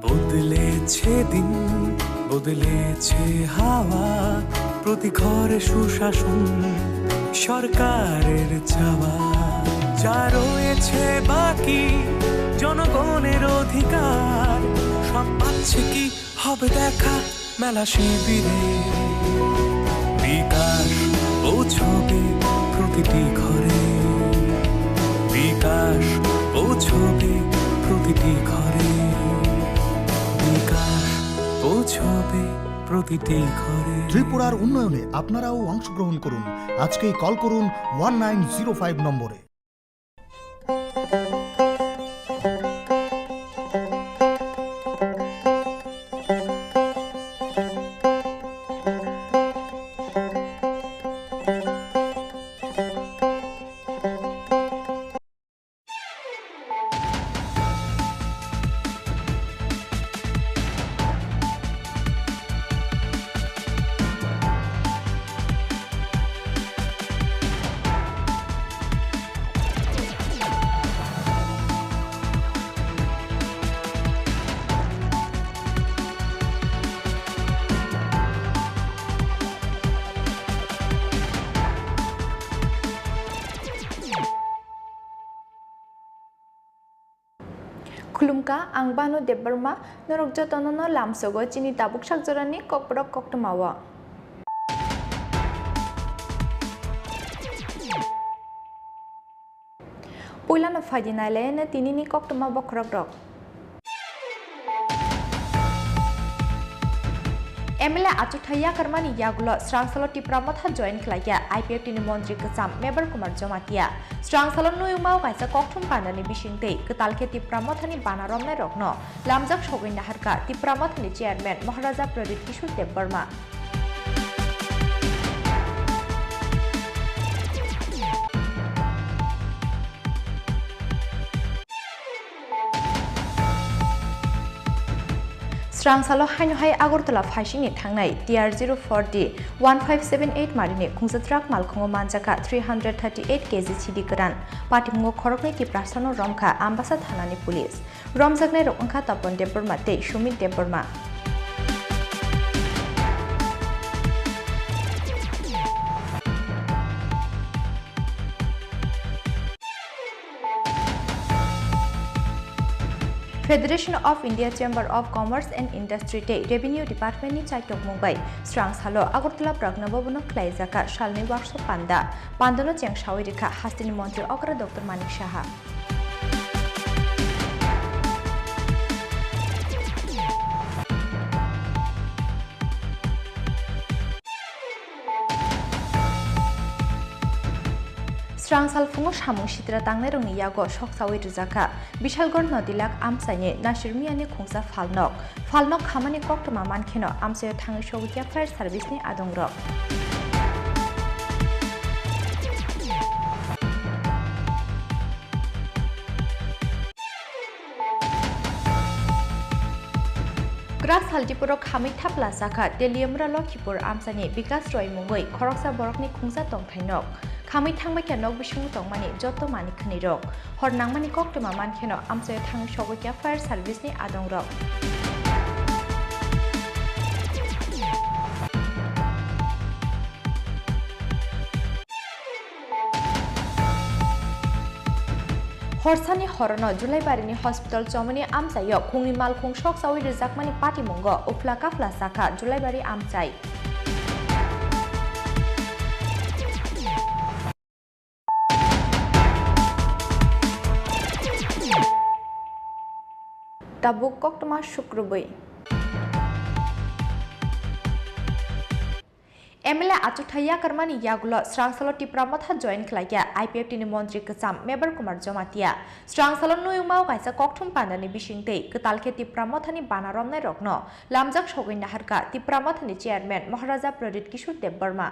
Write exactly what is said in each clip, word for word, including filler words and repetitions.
বদলেছে দিন, বদলেছে হাওয়া, প্রতি ঘরে সুশাসন সরকারের চাওয়া। যা রয়েছে বাকি জনগণের অধিকার, সব পাচ্ছে কি হবে দেখা মেলা শিবিরে। বিকাশ পৌঁছবে প্রতিটি ঘরে, বিকাশ পৌঁছবে প্রতিটি ঘরে, বিকাশ পৌঁছবে প্রতিটি ঘরে। ত্রিপুরার উন্নয়নে আপনারাও অংশগ্রহণ করুন। আজকেই কল করুন ওয়ান নাইন জিরো ফাইভ নম্বরে। Khulumkha, ang Banu Debbarma, norok jotono no lamsogo chini tabuk sakjorani kokborok koktwmao. Puilano phaidi nailaino tinini koktwma bokhorokrok. M L A achukthai yakarmani yagulo Srangsalo Tipra Motha join khlaikha I P F T ni montri kwcham Mebar Kumar Jamatia. Srangsalo nuyungmao kaisa kokthum pandani bisingtwi kwtal khe Tipra Mothani bana romnairokno lamjak sogwi naharkha Tipra Mothani chairman Maharaja Pradyut Kishore Debbarma. Srangsalo haino hai Agartala phaisingni thangnai T R zero four D one five seven eight marini khungsa truck malkhungo manjakha three hundred thirty eight K G sidi kwran. Patimungo khoroknwi Tiprasano romkha Ambasa thanani police. Romjaknairok wngkha Tapan Debbarma tei Sumit Debbarma. Federation of India Chamber of Commerce and Industry tei Revenue Department ni chaiktokmung bai Srangsalo Agartala Pragna Bhavan o khlaijakha salni workshop panda. Pandano cheng sawi rikha hasteni montri okra Doctor Manik Saha. Srang salphungo samung sitra tangnairokni yago sok sawi rwjakha Bishalgarh Nodilak amchaini Nasir Miyani khungsa phalnok. Phalnok khamani koktwma mankheno amchaio thangwi sogwi kha fire service ni adongrok. Kwrak sal Dipuro khamwi thapla sakha Teliamura Lokhipur amchani Bikas Roy mungwi khoroksa borokni khungsa tongthai nok. Khamwi thangbai kha nok bisingo tongmani joto mani khwnwi rok. Hor nangmani koktwma mankheno amchaio thangwi sogwi kha fire service ni adongrok. Horsani horono Julaibarini hospital chomoni amchaio khungni malkhung sok sawi rwjakmani patimungo uphla kaphla sakha Julaibari amchai. Tabuk koktwma sukrubwi. M L A achukthai yakarmani yagulo Srangsalo Tipra Motha join khlaikha I P F T ni montri kwcham Mebar Kumar Jamatia. Srangsalo nuyungmao kaisa kokthum pandani bisingtwi kwtal khe Tipra Mothani bana romnairokno lamjak sogwi naharkha Tipra Mothani chairman Maharaja Pradyut Kishore Debbarma.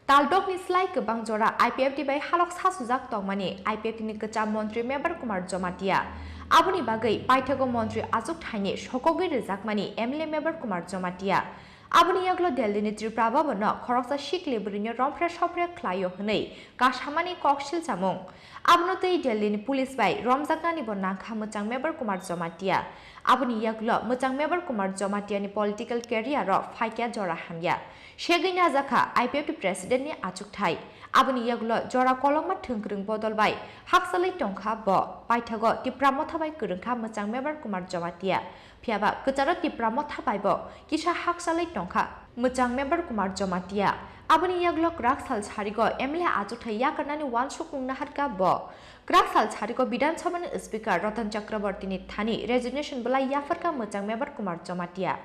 Taldokni slai kwbang jora I P F T bai halok sasujak tongmani I P F T ni kwcham montri Mebar Kumar Jamatia. Aboni bagwi paithago montri achukthaini sokogwi rwjakmani M L A Mebar Kumar Jamatia. Aboni yagulo Delhi ni Tripura Bhavan no khoroksa sikli bwrwi no romphre sophre khlaio hwnwi kasamani koksil chamung. Abono twi Delhi ni police bai romjaknani bo nangkha mwchang Mebar Kumar Jamatia. Aboni yagulo mwchang Mebar Kumar Jamatia ni political career o phaikya jora hamya. Segwi najakha I P F T president ni achukthai. Aboni yagulo jora kolokma thwngkwrwng bodol bai hakchalwi tongkha bo. Paithago Tipra Motha bai kwrwngkha mwchang Mebar Kumar Jamatia. Phiyaba kwcharo Tipra Motha bai bo kisa hakchalwi tongkha mwchang Mebar Kumar Jamatia. Aboni yagulo kwrak sal sarigo M L A achukthai yakarnani uansukmung naharkha bo. Kwrak sal sarigo Bidhan Sabha ni Speaker Ratan Chakraborty ni thani resignation bwlai yapharkha mwchang Mebar Kumar Jamatia.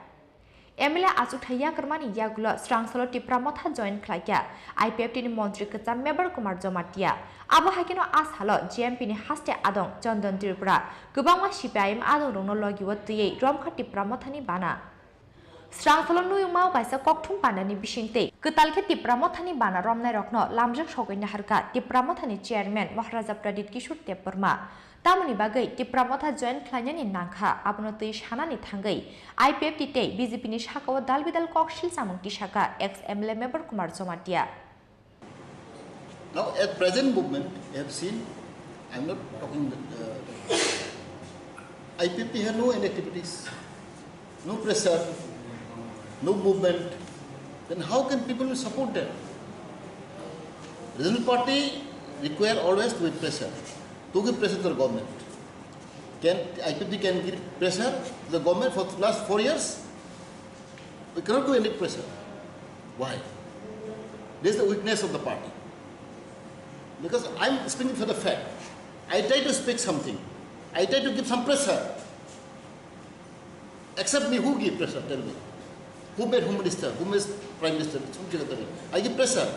M L A achukthai yakarmani yagulo swrangsalo Tipra Motha join khlaikha I P F T ni montri kwcham Mebar Kumar Jamatia. Abo hai kheno a salo G M P ni haste adong Chandan Tripura kwbangma C P I M adongrokno logi o twiwi romkha Tipra Mothani bana. Swrangsalo nuyungmao kaisa kokthum panani bisingtwi kwtal khe Tipra Mothani bana romnairokno lamjak sogwi naharkha Tipra Mothani chairman Maharaja Pradip Kishore Debbarma. Tamoni bagwi Tipra Motha join khlainani nangkha, abono twi sanani thangwi I P F T tei B J P ni sakao dalbidal koksil chamung tisakha ex M L A Mebar Kumar Jamatia. Now, at present movement, you have seen, I'm not talking, uh, I P F T have no any activities, no pressure, no movement, then how can people support them? Regional party require always to be pressure, to give pressure to the government. Can, I P F T can give pressure to the government for the last four years? We cannot do any pressure. Why? This is the weakness of the party. Because I'm speaking for the fact. I try to speak something. I try to give some pressure. Except me, who give pressure? Tell me. Who made Home Minister? Who made Prime Minister? Who give pressure? I give pressure.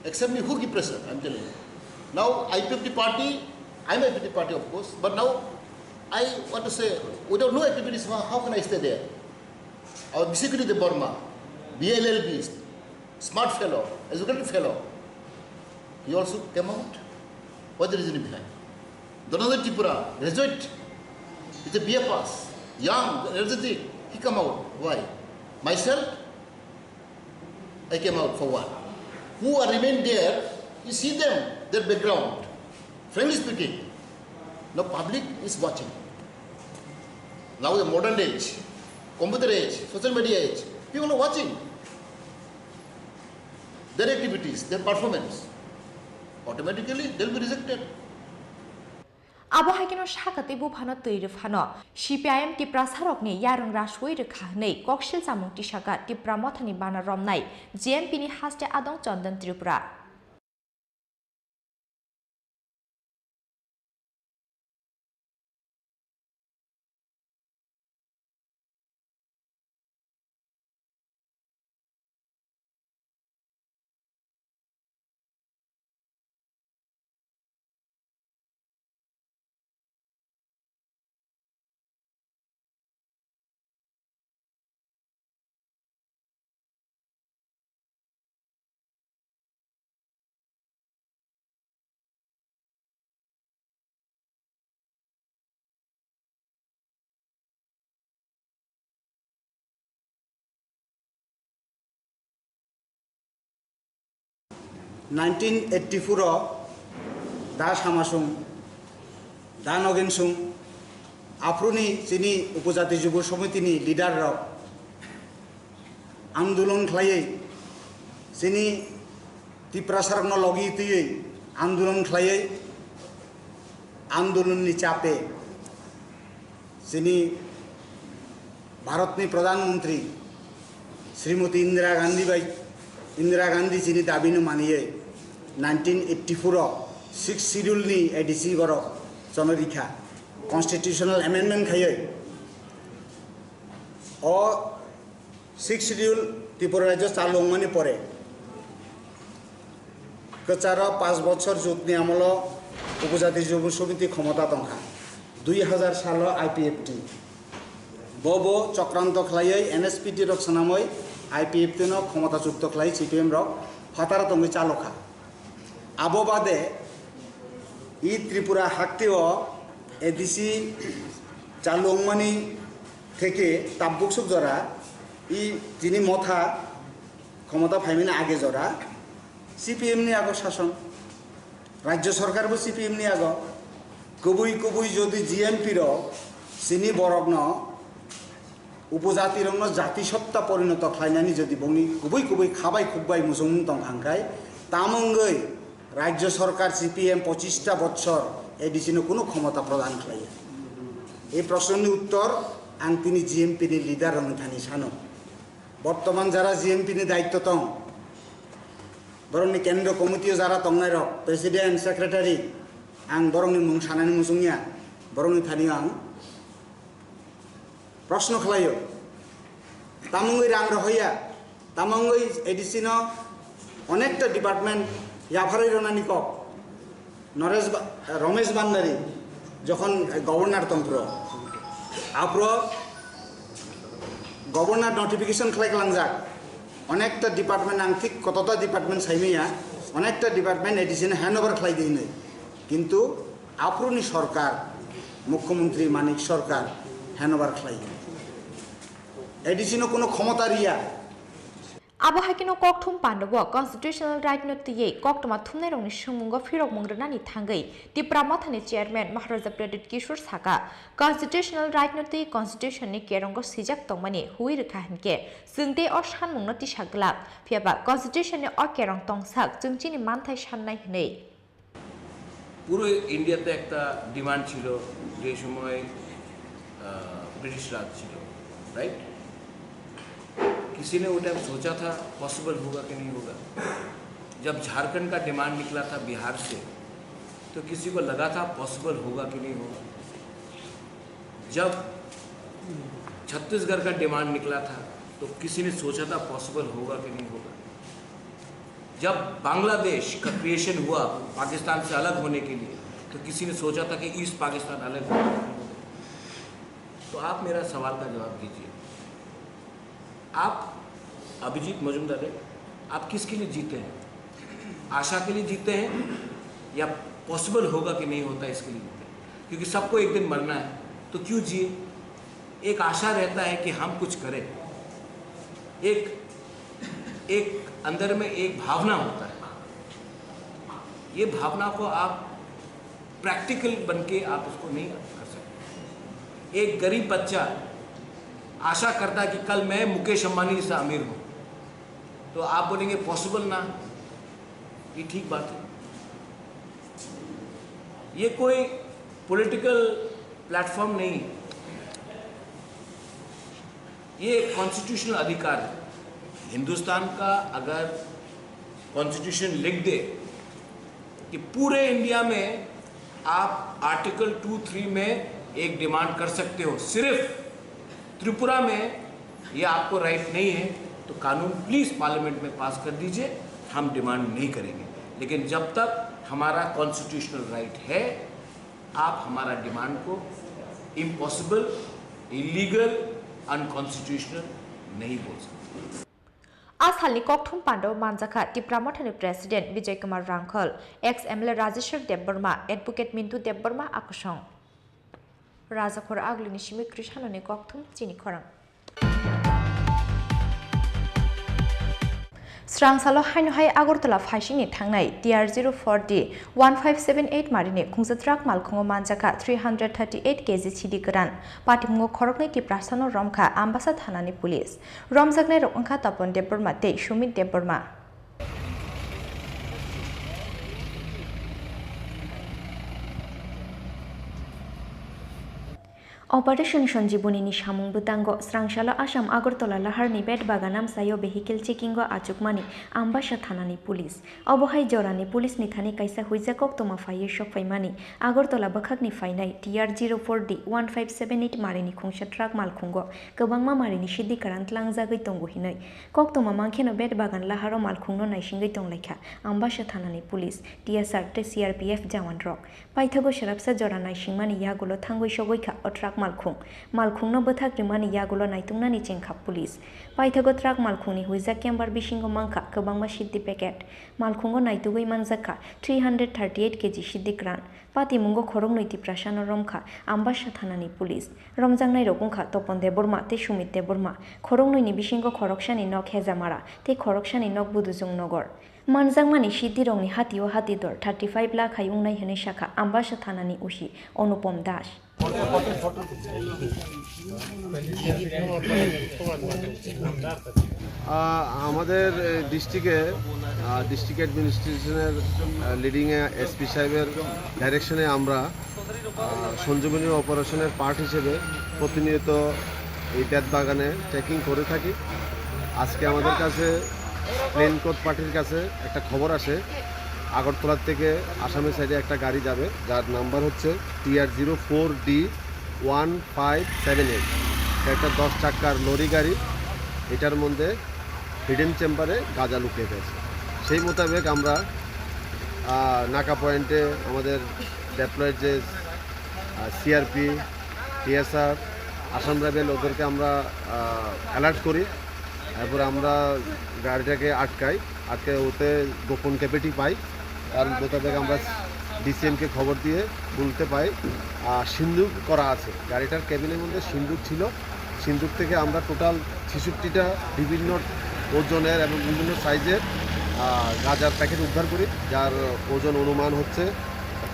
Except me, who give pressure? I'm telling you. Now, I P F T party, I'm I P F T party, of course, but now I want to say, without no activities, how, how can I stay there? Our Bishnu Debbarma, B L L B, smart fellow, educated fellow, he also came out. What the reason behind? Dhananjay Tripura, graduate, with a B A pass, young, energetic, he come out. Why? Myself, I came out for one. Who are remain there, you see them, their background. Frankly speaking, now public is watching. Now the modern age, computer age, social media age, people are watching their activities, their performance. Automatically, they'll be rejected. Abo hai kheno sakha tei buphano twi rw phano C P I M Tiprasarokni yarwng rasui rwkha hwnwi koksil chamung tisakha Tipra Mothani bana romnai G M P ni haste adong Chandan Tripura. Nineteen eighty-four o Da Samasung, Da Nogensung, aphuruni chini Upojati Jubo Somitini leader rok andolon khlaiwi, chini Tiprasarokno logi twiwi andolon khlaiwi, andolonni chape chini Bharatni Pradhan Mantri Srimati Indira Gandhi bai, Indira Gandhi chini dabino maniwi nineteen eighty-four o Sixth Schedule ni A D C borok chonwi rikha, constitutional amendment khaiwi. O Sixth Schedule Tripura rajyo chalu wngmani pore kwcharo panch bochor jotni amolo Upojati Jubo Somiti khomota tongkha. Dui hazar salo I P F T. Bobo chokranto khlaiwi N S P T rok swnamwi I P F T no khomota chukto khlai C P M rok phataro tongwi chalokha. Abo bade i Tripura hakteo A D C chalu wngmani theke tabuk suk jora I tini motha khomota phaimani age jora C P M ni ago sason, rajyo sarkar bo C P M ni ago. Kubui kubui jodi G M P rok sini borokno upojati rokno jati sotta porinoto khlainani jodi bongni kubui kubui khabai khukbai muchungmung tongkha hwnkhe, tamo wngwi rajyo sarkar C P M pochista bochor A D C no kunu khomota prodan khlaiya? Ei proshno ni uttor ang tini G M P ni leader rokni thani sano. Bortoman jara G M P ni daitto tong, borokni kendro committee o jara tongnai rok, president, secretary, ang borokni mung sanani muchungya, borokni thani ang proshno khlaio. Tamungwi rang rohoya, tamungwi A D C no onekta department yapharwi rwnani kok. Noresh Ba-, Romesh Bhandari jokhon governor tongphro, aphro governor notification khlai klangjak, onekta department, ang thik kotota department saimaya, onekta department A D C no handover khlai di hinwi, kintu aphuruni sorkar, mukhyamantri Manik Sarkar handover khlai, A D C no kuno khomota riya. Abo hai kheno kokthum pandobo constitutional right no twiwi koktwma thumnairokni swngmungo phirokmung rwnani thangwi Tipra Mothani chairman Maharaja Pradyut Kishore saka, constitutional right no twi constitution ni kerongo swijak tongmani huwi rwkha hinkhe chwng tei o sanmungno tisa glak, phiyaba constitution ni o kerong tongsak chwng chini manthai sannai hwnwi. পুরো ইন্ডিয়াতে একটা ডিমান্ড ছিল যে সময় ব্রিটিশ রাজ ছিল, রাইট? किसी ने वो टाइम सोचा था पॉसिबल होगा कि नहीं होगा? जब झारखंड का डिमांड निकला था बिहार से, तो किसी को लगा था पॉसिबल होगा कि नहीं होगा? जब छत्तीसगढ़ का डिमांड निकला था, तो किसी ने सोचा था पॉसिबल होगा कि नहीं होगा? जब बांग्लादेश का क्रिएशन हुआ पाकिस्तान से अलग होने के लिए, तो किसी ने सोचा था कि ईस्ट पाकिस्तान अलग होगा? तो आप मेरा सवाल का जवाब दीजिए। आप, अभिजीत मजूमदार, आप किसके लिए जीते हैं? आशा के लिए जीते हैं या पॉसिबल होगा कि नहीं होता इसके लिए जीते हैं? क्योंकि सबको एक दिन मरना है, तो क्यों जिए? एक आशा रहता है कि हम कुछ करें। एक एक अंदर में एक भावना होता है। ये भावना को आप प्रैक्टिकल बन के आप उसको नहीं कर सकते। एक गरीब बच्चा आशा करता है कि कल मैं मुकेश अंबानी से अमीर हूँ, तो आप बोलेंगे पॉसिबल ना, ये ठीक बात है। ये कोई पॉलिटिकल प्लेटफॉर्म नहीं है। ये एक कॉन्स्टिट्यूशनल अधिकार है। हिंदुस्तान का अगर कॉन्स्टिट्यूशन लिख दे कि पूरे इंडिया में आप आर्टिकल टू थ्री में एक डिमांड कर सकते हो, सिर्फ त्रिपुरा में ये आपको राइट नहीं है, तो कानून प्लीज पार्लियामेंट में पास कर दीजिए, हम डिमांड नहीं करेंगे। लेकिन जब तक हमारा कॉन्स्टिट्यूशनल राइट है, आप हमारा डिमांड को इम्पॉसिबल, इलीगल, अनकॉन्स्टिट्यूशनल नहीं बोल सकते। A salni kokthum pando manjakha Tipra Mothani President Bijay Kumar Rangkhol, ex M L A Rajeshwar Debbarma, Advocate Mintu Debbarma akwsong. Rajakhor Agulini simi Krishanoni kokthum chini khorang. Srang salo haino hai Agartala phaisingni thangnai T R zero four D one five seven eight marini khungsa truck malkhungo manjakha three hundred thirty eight K G sidi kwran. Patimungo khoroknwi Tiprasano romkha Ambasa thanani police. Romjaknairok wngkha Tapan Debbarma tei Sumit Debbarma. Operation Sanjeevani ni samung bwtango srangsalo Assam Agartala Lahar ni Betbagan amchaio vehicle checking o achukmani Ambasa thanani police. Obo hai jorani police ni thani kaisa huijak koktwma phaiwi sokphaimani Agartala bwkhakni phainai T R zero four D one five seven eight marini khungsa truck malkhungo kwbangma marini sidi kwran tlangjagwi tongo hinwi. Koktwma mankheno Betbagan Laharo malkhungno naisingwi tonglaikha Ambasa thanani police, T S R tei C R P F jawanrok. Paithago swrapsa jora naisingmani yagulo thangwi sogwi kha o truck malkhung. Malkhungno bwthak rwmani yagulo naituknani chengkha police. Paithago truck malkhungni huijak kembar bisingo mankha kwbangma siddi packet. Malkhungo naitugwi manjakha three hundred thirty eight kg siddi kran. Patimungo khoroknwi Tiprasano romkha Ambassa thanani police. Romjaknairok wngkha Topon Debbarma tei Sumit Debbarma. Khoroknwini bisingo khoroksani nok Hejamara tei khoroksani nok Budujung Nogor. Manjakmani siddirokni hatio hatidor thirty five lakh hai wngnai hwnwi sakha Ambassa thanani O C Onupom Das. আহ, আমাদের ডিস্ট্রিক্টে, ডিস্ট্রিক্ট অ্যাডমিনিস্ট্রেশনের লিডিংয়ে এসপি সাহেবের ডাইরেকশনে আমরা আহ, সঞ্জীবনী অপারেশনের পার্ট হিসেবে প্রতিনিয়ত এই বেত বাগানে চেকিং করে থাকি। আজকে আমাদের কাছে প্লেন কোড পার্টির কাছে একটা খবর আসে, আগরতলা থেকে আসামের সাইডে একটা গাড়ি যাবে, যার নাম্বার হচ্ছে T R zero four D one five seven eight। একটা দশ চাক্কার লরি গাড়ি, এটার মধ্যে হিডেন চেম্বারে গাঁজা লুকিয়ে আছে। সেই মোতাবেক আমরা, আহ, নাকা পয়েন্টে আমাদের ডেপ্লয়েড যে, আহ, সিআরপি, টিএসআর, আসাম রেবেল, ওদেরকে আমরা, আহ, অ্যালার্ট করি। এরপর আমরা গাড়িটাকে আটকাই, আটকে ওতে গোপন ক্যাভিটি পাই। তার মোতাবেক আমরা ডিসিএমকে খবর দিয়ে বলতে পাই, আহ, সিন্ধুক করা আছে। গাড়িটার ক্যাবিনের মধ্যে সিন্ধুক ছিল। সিন্ধুক থেকে আমরা টোটাল ছেষট্টিটা বিভিন্ন ওজনের এবং বিভিন্ন সাইজের, আহ, গাঁজার প্যাকেট উদ্ধার করি, যার ওজন অনুমান হচ্ছে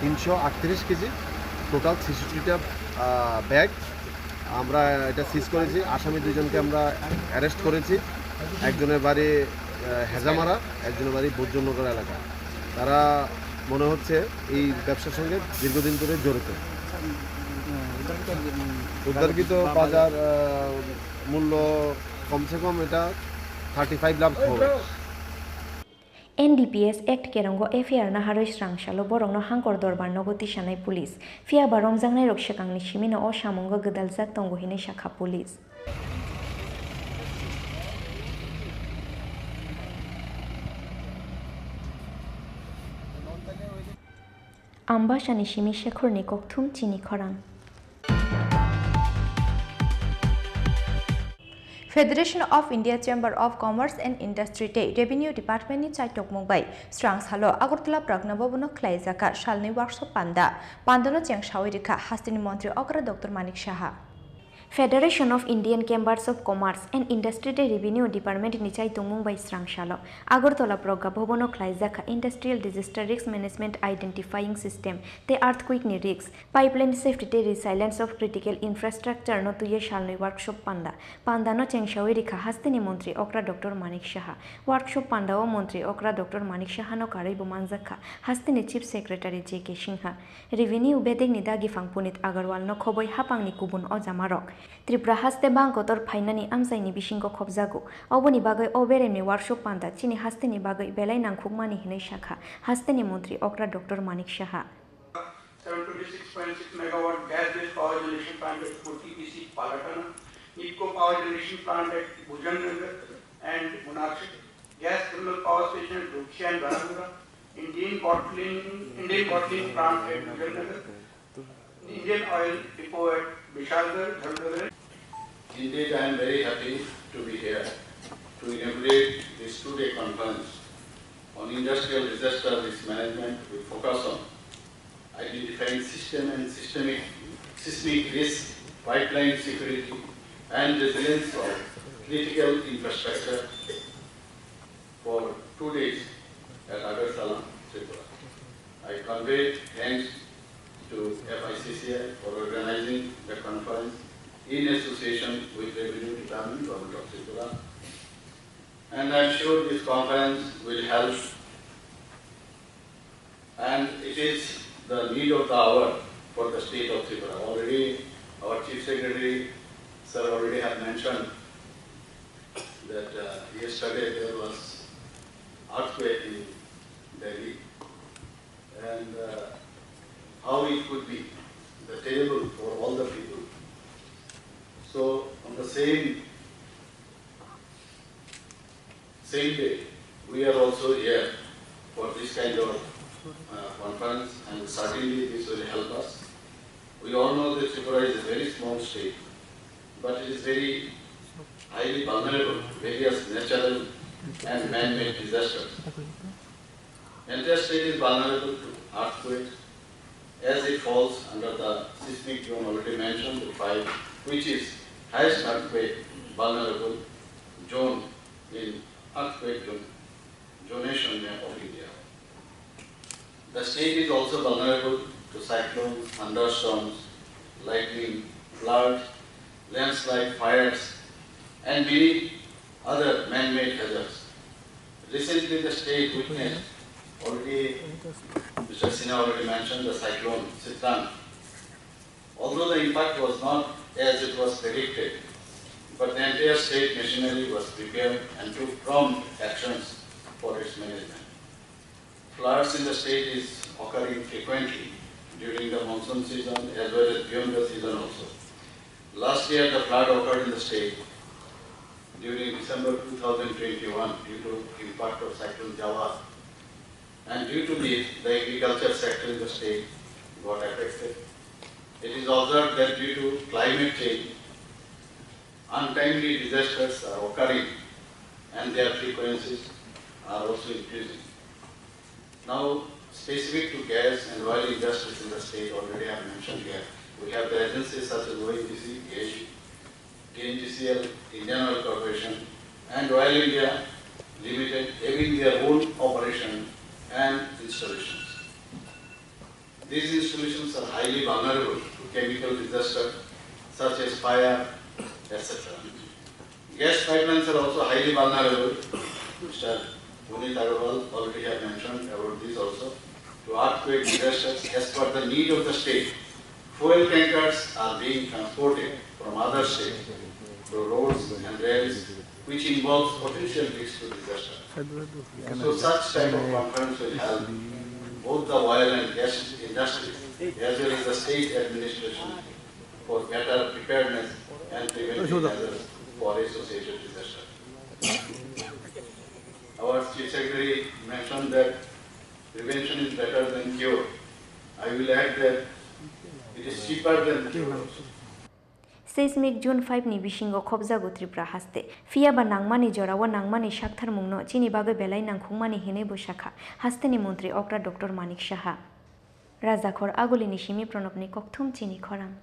তিনশো আটত্রিশ কেজি। টোটাল ছেষট্টিটা, আহ, ব্যাগ আমরা এটা সিজ করেছি। আসামি দুইজনকে আমরা অ্যারেস্ট করেছি, একজনের বাড়ি, আহ, হেজামারা, একজনের বাড়ি বৈদ্যনগর এলাকা। তারা মনে হচ্ছে এই ব্যবসার সঙ্গে দীর্ঘদিন ধরে জড়িত। উদ্ধারকৃত বাজার, আহ, মূল্য কমসে কম এটা থার্টি ফাইভ লাখ হবে। N D P S Act kerongo F I R naharwi srang salo borokno hangkor dorbar nogo tisanai police. Phiya ba romjaknairok swkangni simino o samungo gwdaljak tongo hinwi sakha police. Ambasani simi Shekhorni kokthum chini khorang. Federation of India Chamber of Commerce and Industry tei Revenue Department ni chaitokmung bai srang salo Agartala Pragna Bhavan o khlaijak salni workshop panda. Panda no cheng sawi rikha hasteni montri okra Doctor Manik Saha. Federation of Indian Chambers of Commerce and Industry tei Revenue Department ni chaitokmung bai srang salo Agartala Pragna Bhavan o khlaijak kha Industrial Disaster Risk Management Identifying System tei Earthquake ni Risk, Pipeline Safety tei Resilience of Critical Infrastructure no twiwi salni workshop panda. Panda no cheng sawi rikha hasteni montri okra Doctor Manik Saha. Workshop panda o montri okra Doctor Manik Saha no karwi bo manjak kha hasteni Chief Secretary J K Singha. Revenue bedekni dagiphang Punit Agarwal no khoboi hapangni kubun ojamarok. Tripura haste bang kotor phainani amchaini bisingo khobjago. Oboni bagwi o beremni workshop panda chini hasteni bagwi belai nangkhukmani hinwi sakha hasteni montri okra Doctor Manik Saha. Seven twenty-six point six megawatt gas-based power generation plant at four T P C Palatana, NEEPCO power generation plant at Bhujannagar and Monakshi, gas thermal power station at Dukhi and Banagura, Indian bottling, Indian bottling plant at Bhujannagar, Indian oil depot at Bishalgarh, Dharmanagar. Indeed, I am very happy to be here to inaugurate this two-day conference on industrial disaster risk management with focus on identifying system and systemic seismic risk, pipeline security, and resilience of critical infrastructure for two days at Agartala, Tripura. I convey thanks to F I C C I for organizing the conference in association with Revenue Department, Government of Tripura. And I am sure this conference will help, and it is the need of the hour for the state of Tripura. Already our Chief Secretary, sir, already have mentioned that, uh, yesterday there was earthquake in Delhi, and, uh, how it could be the terrible for all the people. So on the same Same day, we are also here for this kind of, uh, conference, and certainly this will help us. We all know that Tripura is a very small state, but it is very highly vulnerable to various natural and man-made disasters. Entire state is vulnerable to earthquake as it falls under the seismic zone already mentioned, the five, which is highest earthquake vulnerable zone in earthquake zone, zonation map of India. The state is also vulnerable to cyclones, thunderstorms, lightning, floods, landslide, fires, and many other man-made hazards. Recently, the state witnessed already, Mister Sinha already mentioned the cyclone Sitrang. Although the impact was not as it was predicted, but the entire state machinery was prepared and took prompt actions for its management. Floods in the state is occurring frequently during the monsoon season as well as beyond the season also. Last year, the flood occurred in the state during December two thousand twenty-one due to impact of Cyclone Jawar, and due to this, the agriculture sector in the state got affected. It is observed that due to climate change, untimely disasters are occurring and their frequencies are also increasing. Now, specific to gas and oil industries in the state, already I have mentioned here, we have the agencies such as O N G C, T N G C L, Indian Oil Corporation, and Oil India Limited having their own operation and installations. These installations are highly vulnerable to chemical disaster such as fire, et cetera. Gas pipelines are also highly vulnerable. Mister Puneet Agarwal already have mentioned about this also. To earthquake disasters, as per the need of the state, fuel tankers are being transported from other states through roads and rails, which involves potential risk to disaster. So such type of conference will help both the oil and gas industry as well as the state administration for better preparedness and preventive measures for associated disaster. Our Chief Secretary mentioned that prevention is better than cure. I will add that it is cheaper than cure also. Seismic Zone five ni bisingo khobjago Tripura haste. Phiya ba nangmani jorao nangmani saktharmungno chini bagwi belai nangkhukmani hinwi bo sakha hasteni montri okra Doctor Manik Saha. Rajakhor Agulini simi Pranobni kokthum chini khorang.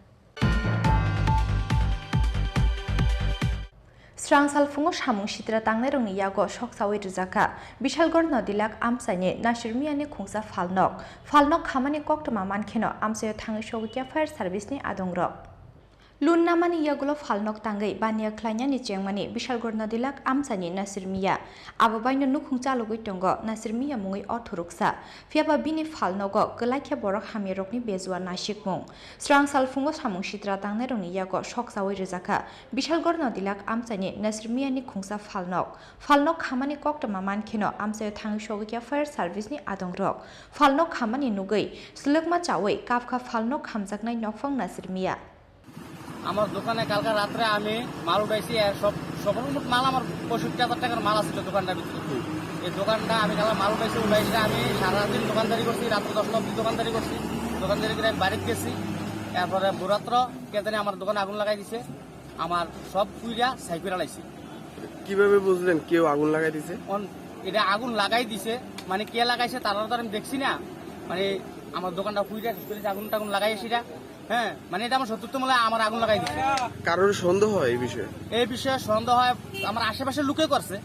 Srang salphungo samung sitra tangnairokni yago soksawi rwjakha Bishalgarh Nodilak amchaini Nasir Miyani khungsa phalnok. Phalnok khamani koktwma mankheno amchaio thangwi sogwi kya fire service ni adongrok. Lun namani yagulo phalnok tangwi baniya khlainani chengmani Bishalgarh Nodilak amchaini Nasir Miya. Abo baino nukhung chalogwi tongo Nasir Miya mungwi o thuruksa. Phiyaba bini phalnogo kwlai khe borok hamyarokni bejua nasikmung. Srang salphungo samung sitra tangnairokni yago soksawi rwjakha Bishalgarh Nodilak amchaini Nasir Miyani khungsa phalnok. Phalnok khamani koktwma mankheno amchaio thangwi sogwi kya fire service ni adongrok. Phalnok khamani nugwi swlwkma chawi kapkha phalnok khamjaknai nokphang Nasir Miya. আমার দোকানে কালকে রাত্রে আমি মাল উঠাইছি, আর সব, সর্বমোট মাল আমার পঁয়ষট্টি হাজার টাকার মাল আছিল দোকানটার ভিতরে। এই দোকানটা আমি কালকে মাল উঠাইছি, উঠাইছি আমি সারা দিন দোকানদারি করছি, রাত্রে দশটা অবধি দোকানদারি করছি। দোকানদারি করে আমি বাড়িতে গেছি, এরপরে ভোরাত্র কে জানি আমার দোকানে আগুন লাগাই দিছে, আমার সব পুইরা ছাই করে লাইছে। কিভাবে বুঝলেন কেউ আগুন লাগাই দিছে? অন-, এটা আগুন লাগাই দিছে, মানে কে লাগাইছে তারা তো আমি দেখছি না, মানে আমার দোকানটা পুইরা শেষ করেছে, আগুন টাগুন লাগাই সেটা। হ্যাঁ, মানে এটা আমার শত্রুত্ব মূলে আমার আগুন লাগাই দিছে। কারোর সন্দেহ হয় এই বিষয়ে? এই বিষয়ে সন্দেহ হয় আমার আশেপাশের লোকে করছে।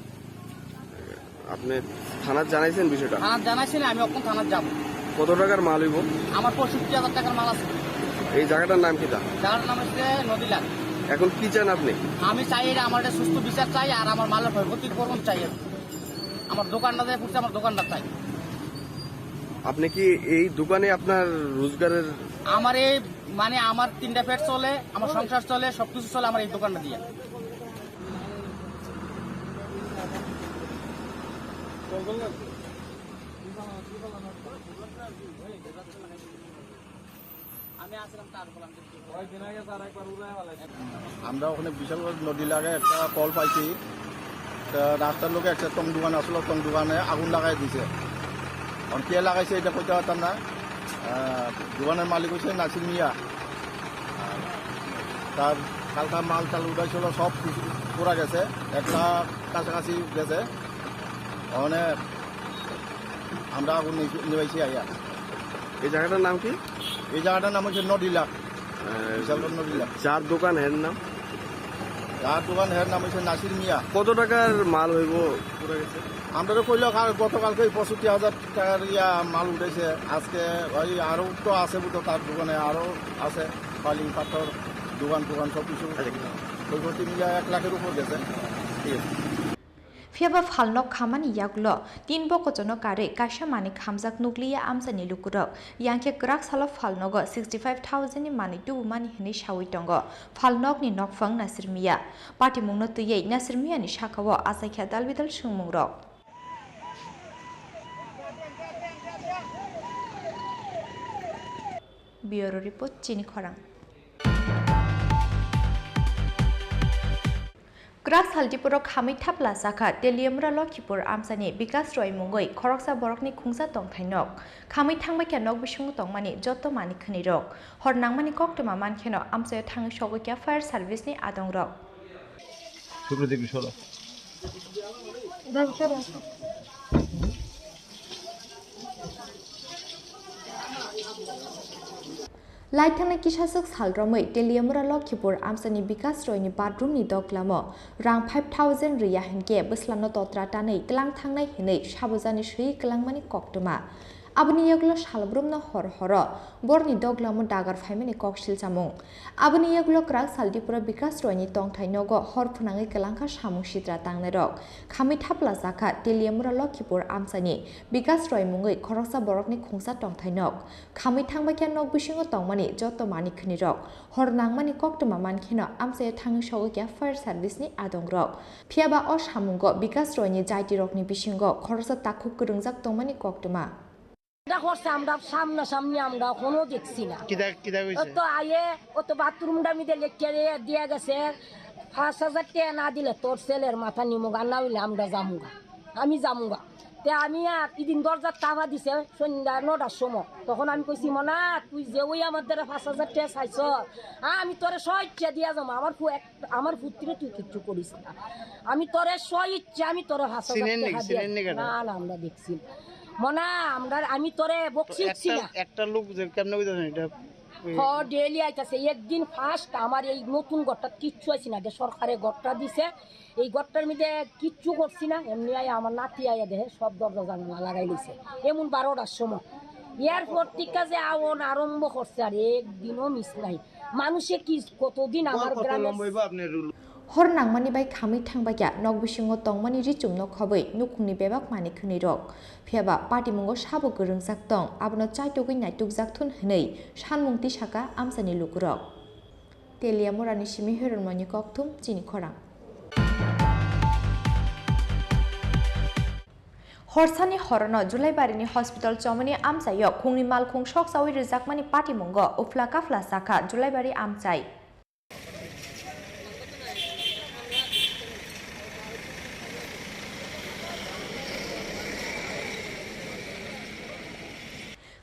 আপনি থানাত জানাইছেন বিষয়টা? থানাত জানাইছি না, আমি এখন থানাত যাবো। কত টাকার মাল হইব? আমার পঁয়ষট্টি হাজার টাকার মাল আছে। এই জায়গাটার নাম কিতা? জায়গাটার নাম হচ্ছে নদীলাল। এখন কি চান আপনি? আমি চাই এটা আমার একটা সুস্থ বিচার চাই, আর আমার মালের ক্ষয়ক্ষতির পূরণ চাই। আমার দোকানটা যে পুড়ছে, আমার দোকানটা চাই। আপনি কি এই দোকানে আপনার রোজগারের আমার এই, মানে, আমার তিনটা পেট চলে, আমার সংসার চলে, সবকিছু চলে আমার এই দোকানটা দিয়ে। আমি আসলাম তার বললাম যে আমরা ওখানে বিশালগড় নদী লাগে একটা কল পাইছি। তা রাস্তার লোকে একটা টং দোকান আসলো, টং দোকানে আগুন লাগাই দিছে। এখন কে লাগাইছে এটা কইতে পারতাম না। আহ, দোকানের মালিক হচ্ছে নাসির মিয়া। আর হালকা মাল টাল উঠাইছিল, সব কিছু পুরা গেছে, একটা কাছাকাছি গেছে। মানে আমরা আগুন নিভে-, নিভাইছি আইয়া। এই জায়গাটার নাম কি? এই জায়গাটার নাম হচ্ছে নডিলা। আহ, বিশালগড় নডিলা। যার দোকান এর নাম? যার দোকান এর নাম হচ্ছে নাসির মিয়া। কত টাকার মাল হইব পুরা গেছে? আমরা তো কইলো কাল, গতকালকে পঁয়ষট্টি হাজার টাকার ইয়া মাল উঠেছে। আজকে ওই আরো তো আছে বুঝতো, তার দোকানে আরো আছে, বালি পাথর, দোকান টোকান সব কিছু। আচ্ছা। পঁয়ষট্টি মিলে এক লাখের উপর গেছে। ঠিক আছে। Phiya ba phalnok khamani yagulo tin bokochono karwi kaisa manwi khamjak nukliya amchaini lukurok. Yang khe kwrak salo phalnogo sixty five thousand ni manwi tubumani hwnwi sawi tongo phalnokni nokphang Nasir Miya. Patimungno twiwi Nasir Miyani sakao achaikha dalbidal swngmungrok. Bureau Report, Chini Khorang. Kwrak sal Tripura khamwi thapla chakha Teliamura Lokhipur amchaini Bikas Roy mungwi khoroksa borokni khungsa tongthai nok. Khamwi thangbai kha nok bisingo tongmani joto manwi khwnwi rok. Hor nangmani koktwma mankheno amchaio thangwi sogwi kha fire service ni adongrok. Supradeep Biswara. Lai thangnai kisaswk sal romwi Teliamura Lokhipur amchaini Bikas Royni bathroomni doglamo rang five thousand rwya hinkhe bwslano totra tanwi tlang thangnai hinwi sabujani swi kwlangmani koktwma. Aboni yagulo salbrumno hor horo borni doglamo dagar phaimani kok silchamung. Aboni yagulo kwrak sal Tripura Bikas Royni tongthai nogo hor phwnangwi kwlangkha samung sitra tangnairok. Khamwi thapla chakha Teliamura Lokhipur amchaini Bikas Roy mungwi khoroksa borokni khungsa tongthai nok. Khamwi thangbai khe nok bisingo tongmani joto manwi khwnwi rok. Hor nangmani koktwma mankheno amchaio thangwi sogwi kha fire service ni adongrok. Phiya ba o samungo Bikas Royni jaitirokni bisingo khoroksa takhuk kwrwngjak tongmani koktwma. আমরা করছে, আমরা সামনাসামনি আমরা এখনো দেখছি না। কিতা, কিতা কইছে? ও তো আয়ে, ও তো বাথরুমটা মিদে লেখিয়া দিয়া, দিয়া গেছে, পাঁচ হাজার টাকা না দিলে তোর ছেলের মাথা নিমু, আর না হইলে আমরা যামুগা, আমি যামুগা। তে আমি আর ইদিন দরজার তালা দিছে সন্ধ্যা নটার সময়, তখন আমি কইছি, "মনা, তুই যে ওই আমার দ্বারা পাঁচ হাজার টাকা চাইছ, আমি তোরে স্বেচ্ছা দিয়া যাবো, আমার ফু-, এক আমার পুত্রে তুই কিচ্ছু করিস না, আমি তোরে স্ব ইচ্ছে আমি তোরে পাঁচ হাজার চিনেন টাকা নাকি? দিয়া চিনেন নাকি এটা? না, না, আমরা দেখছি না। মনা, আমরা, আমি তোরে বকশিস একটা, না।" একটা লোক যে কেমনে কইতাছেন এটা? হ, ডেইলি আইতাছে। একদিন ফার্স্ট আমার এই নতুন ঘরটা কিচ্ছু আইছি না, যে সরকারে ঘরটা দিছে, এই ঘরটার মধ্যে কিচ্ছু করছি না, এমনি আই আমার নাতি আইয়া দেখে সব দরজা জানালা লাগাই লইছে, এমন বারোটার সময়। এরপর থেকে যে আওন আরম্ভ করছে, আর একদিনও মিস নাই। মানুষে কি কতদিন আমার কত গ্রামে লম্বা হইবো আপনার rule? Hor nangmani bai khamwi thangbai kha nok bisingo tongmani richumno khobwi nukhungni bebak manwi khwnwi rok. Phiya ba patimungo sabo kwrwngjak tong, abono chaitugwi naitukjak thun hwnwi sanmung tisakha amchaini lukurok. Teliamurani simi Hironmoyni kokthum, Chini Khorang. Horsani horono Julaibarini hospital chomoni amchaio khungni malkhung soksawi rwjakmani patimungo uphla kaphla chakha Julaibari amchai.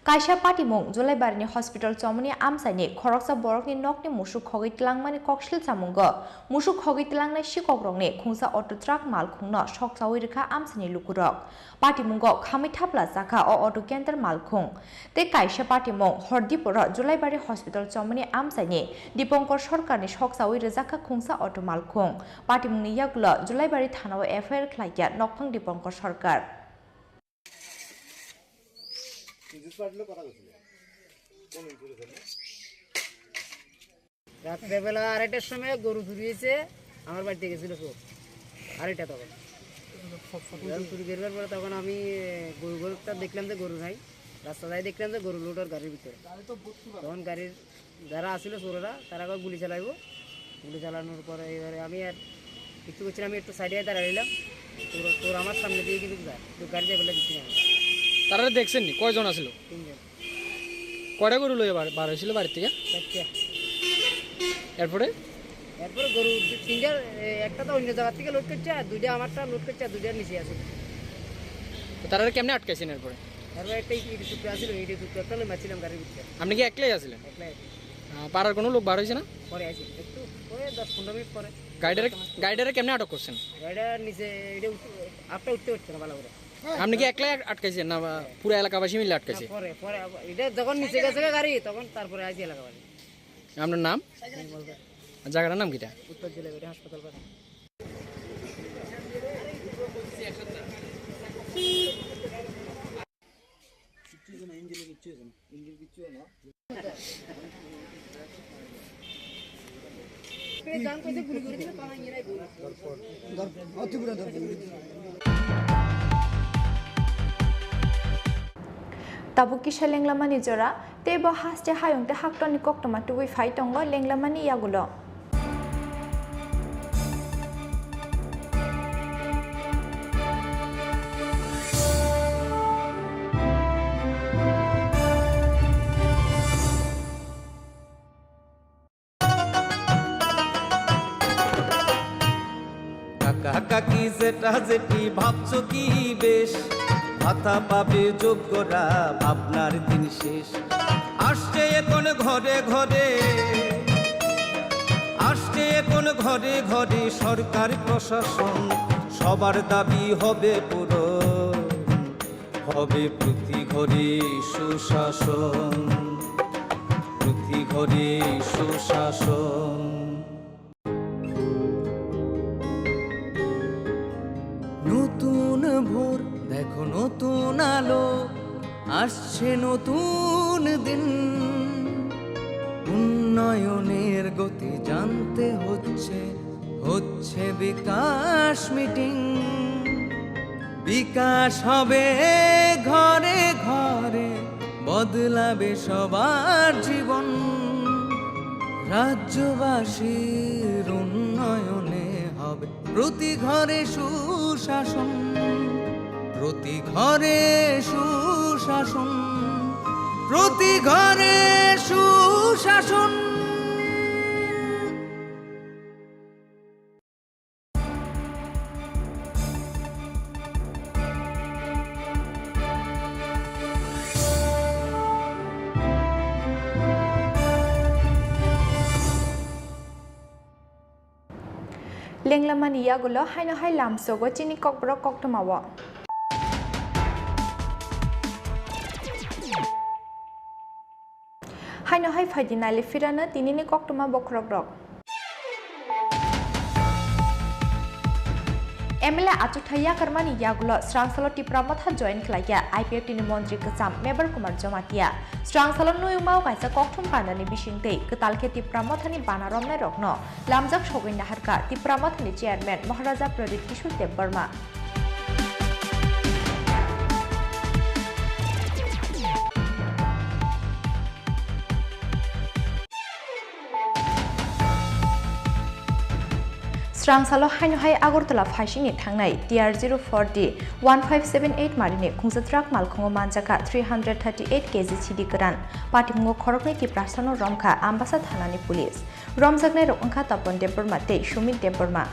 Kaisa patimung, Julaibarini hospital chomoni amchaini khoroksa borokni nokni musuk khogwi tlangmani koksil chamungo musuk khogwi tlangnai sikokrokni khungsa auto truck malkhungno soksawi rwkha amchaini lukurok. Patimungo khamwi thapla chakha o auto canter malkhung. Tei kaisa patimung, Hordipuro Julaibari hospital chomoni amchaini Dipankar Sarkarni soksawi rwjakha khungsa auto malkhung. Patimungni yagulo Julaibari thanao F I R khlaikha nokphang Dipankar Sarkar. রাত্রেবেলা আড়াইটার সময় গরু চুরি হয়েছে, আমার বাড়িতে গেছিল চোর আড়াইটা তখন। যখন চুরি করবার পরে তখন আমি, এ, গরু, গরুটা দেখলাম যে গরু নাই, রাস্তা যাই দেখলাম যে গরু লোড ওর গাড়ির ভিতরে। তখন গাড়ির যারা আসছিল চোরেরা, তারা আবার গুলি চালাইবো। গুলি চালানোর পরে এবারে আমি আর কিচ্ছু করছি না, আমি একটু সাইডে দাঁড়াইলাম। তোর, তোর আমার সামনে দিয়ে কিন্তু যায়, তো গাড়ি যাই বলে দিচ্ছি না আমি। তারা দেখছেন নি? কয়জন আছিল? তিনজন। কয়টা গরু লইয়া বার, বার হয়েছিল বাড়ির থেকে? চারটে। এরপরে? এরপরে গরু দু-, তিনটা, এ, একটা তো অন্য জায়গা থেকে লোড করছে, আর দুইটা আমারটা লোড করছে, আর দুইটা নিচে আছে। তো তারা কেমনে আটকাইছেন এরপরে? তারপরে একটা ইট, ইট টুকরা আছিল, ইট টুকরা একটা লই মারছিলাম গাড়ির ভিতরে। আপনি কি একলাই আছিলেন? একলাই আছি। পাড়ার কোনো লোক বার হয়েছে না? পরে আসি, একটু পরে দশ পনেরো মিনিট পরে। গাইডারে, গাইডারে কেমনে আটক করছেন? গাইডার নিচে এটা উঠতে, আপটা উঠতে পারছে না ভালো করে। আপনি কি একলাই আট-, আটকাইছেন না, বা পুরো এলাকাবাসী মিলে না, আটকাইছে? পরে, পরে আবার এটা যখন নিচে গেছে গাড়ি, তখন তারপরে আসি এলাকাবাসী। আপনার নাম? জায়গাটার নাম কিটা? উত্তর জেলা হাসপাতাল পাশে। কিচ্ছু হয়েছে না, ইঞ্জিনে কিচ্ছু হয়েছে না, ইঞ্জিন কিচ্ছু হয় না। Tabuk kisa lenglamani jora, tei bo haste hayung tei haktorni koktwma tubui phai tongo lenglamani yagulo. কাকা কাকি জেঠা জেঠি ভাবছো কি বেশ, ভাতা পাবে যোগ্যরা, ভাবনার দিন শেষ। আসছে এখন ঘরে ঘরে, আসছে এখন ঘরে ঘরে সরকার প্রশাসন, সবার দাবি হবে পূরণ। হবে প্রতি ঘরে সুশাসন, প্রতি ঘরে সুশাসন। নতুন ভোর, দেখো নতুন আলো, আসছে নতুন দিন। উন্নয়নের গতি জানতে হচ্ছে, হচ্ছে বিকাশ মিটিং। বিকাশ হবে ঘরে ঘরে, বদলাবে সবার জীবন। রাজ্যবাসীর উন্নয়নে হবে প্রতি ঘরে সুশাসন, প্রতি ঘরে সুশাসন, প্রতি ঘরে সুশাসন। Lenglamani yagulo haino hai lamsogo chini kokborok koktwmao. Haino hai phaidi nailifirano tinini koktwma bokhorokrok. M L A achukthai yakarmani yagulo Srangsalo Tipra Motha join khlaikha I P F T ni montri kwcham Mebar Kumar Jamatia. Srangsalo nuyungmao kaisa kokthum pandani bisingtwi kwtal khe Tipra Mothani bana romnairokno lamjak sogwi naharkha Tipra Mothani chairman Maharaja Pradip Kishore Debbarma. Srangsalo haino hai Agartala phaisingni thangnai T R zero four D one five seven eight marini khungsa truck malkhungo manjakha three hundred thirty eight K G sidi kwran. Patimungo khoroknwi Tiprasano romkha Ambasa thanani police. Romjaknairok wngkha Tapan Debbarma tei Sumit Debbarma.